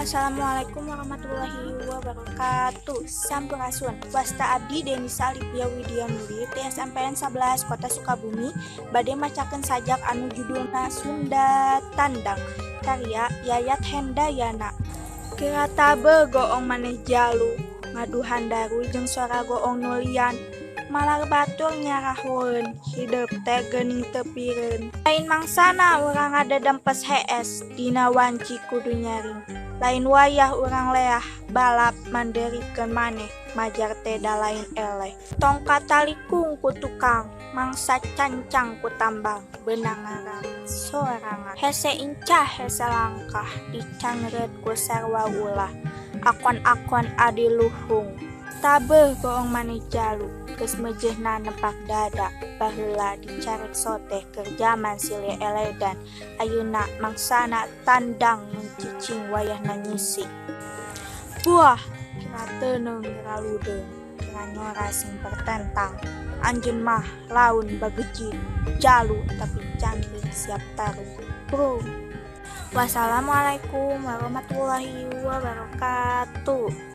Assalamualaikum warahmatullahi wabarakatuh. Sampurasun. Wasta abdi Denisa Alipia Widyanuri ti SMPN 11 Kota Sukabumi bade macakeun sajak anu judulna Sunda Tandang karya Yayat Hendayana. Geura tabeuh goong maneh jalu ngaduhan daru jeung sora goong nu lian. Malar batur nyarahoeun hidep teh geuning teu pireun. Lain mangsana urang ngadedempes hees dina wanci kudu nyaring. Lain wayah urang leah balap manderikeun maneh majar teh da lain eleh. Tong katalikung ku tukang mangsa cancang ku tambang beunang ngarangan sorangan. Hese incah hese langkah dicangreut ku sarua ulah akon-akon adiluhung. Tabeuh goong maneh jalu geus meujeuhna nepak dada baheula dicarek soteh keur jaman silih eledan ayeuna mangsana tandang mun cicing wayahna nyisi. Buah geura teuneung geura ludeung geura nyora sing pertentang anjeun mah laun bagejig jalu tapi cangkring siap tarung. Brung. Wassalamualaikum warahmatullahi wabarakatuh.